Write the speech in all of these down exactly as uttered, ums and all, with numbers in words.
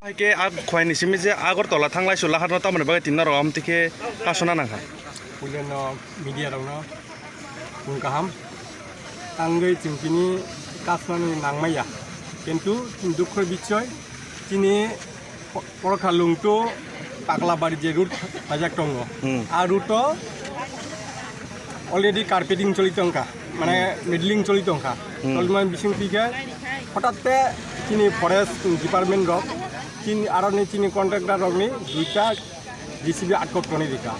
Hai khe a khwlaini simi je Agartala thanglai su laharno tamoni bagwi tinna rw amtwi khe kasuna nangkha. Puilano media rokno bung kaham tangwi chwng tini kasnani nangmaya, kintu dukho bisoy chini Porokha Lungtu Paklabari je route phaijak tongo, hmm, a route o already carpeting choli tongkha, mane, hmm, middling choli tongkha. Hmm. Tolmani bising twi khe hotat te chini forest department rok, chini aroni chini contractor rokni duita J C B atkok toni rika.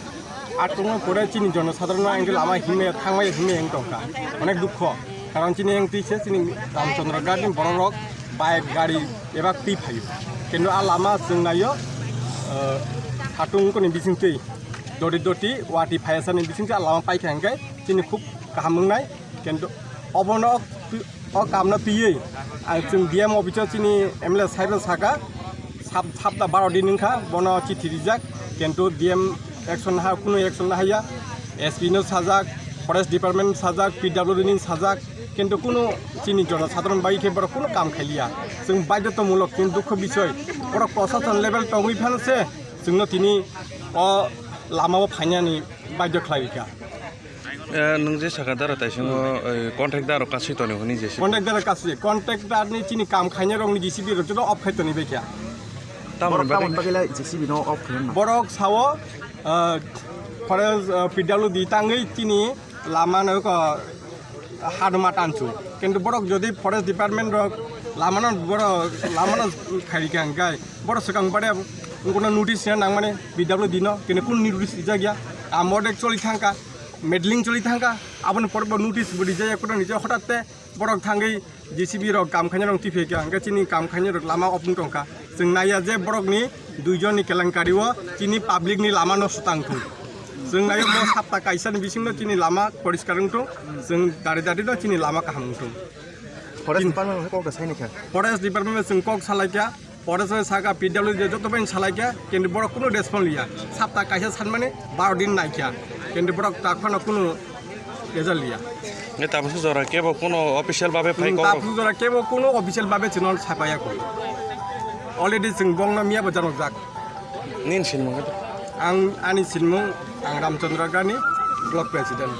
Atkokno pore chini jonosadharon no engke lama himya thangmaya himya eng tongkha. Onek dukho. Karon chini eng twi se chini Ramchandra Ghat ni borok rok bike, gari eba twi phaio. Kintu a lama chwng naio, eh, satung koni bising twi doti doti wati phaiya sani bising twi a lama paikha hingke chini khub kaham wngnai. Kintu obono o kamno twiwi ang chwng D M office o chini M L A saibo saka, sap-, sapta baro din wngkha, bono chithi rijak, kintu D M action ha, kunu action haya, S P no sajak, forest department sajak, P W D ni sajak, kintu kunu chini jonosadharon bai khe borok kunu kam khailiya. Chwng baidhotomulok, chwng dukho bisoy, borok prosason level tongwi phano se chwngno tini o lama o phainani baidho khlai rikha. Eh, nwng je saka dara taisingo, eh, contractor rok kasui toni hwnwi je se. Contractor kasui, contractor ni chini kam khainai rok ni J C B rok joto off khai toni bai kha. Tamoni bagwi lai J C B no off khai na. Borok sao, eh, forest, eh, P W D tangwi chini lama no ko hanuma tansu. Kintu borok jodi forest department rok lama no borok lama no khai rikha hingkai borok swkang bare ungkono notice na nangmani P W D no, kintu kun notice rijak ya. Amodek choli thangka. Meddling choli thangkha, aboni pore bo notice bo rijak, ekota nijak hotat te borok thangwi J C B rok kam khaina rok twi phaikha, hwnkhe chini kam khaina rok lama ophung tongkha. Chwng naiya je borokni duijon ni kelenkari o chini public ni lama nosto tang thung. Chwng naiyo mo sapta kaisa ni bisingno chini lama poriskar wng thung, chwng dari dari no chini lama kaham wng thung. Forest department kok da saini kha? Forest department chwng kok salaikha. Forest bai saka P W D joto bai salai khe, kintu borok kunu response liya. Sapta kaisa sanmani baro din nai kha, kintu borok ta phano kunu result liya. Nge tabuk jora kebo kunu official babe phai kok? Tabuk jora kebo kunu official babe chwngno saipaya kho. Already chwng bongno miya bo janok jak. Nini sinmung khe? Ang ani sinmung, ang Ramchandra Gani, block president.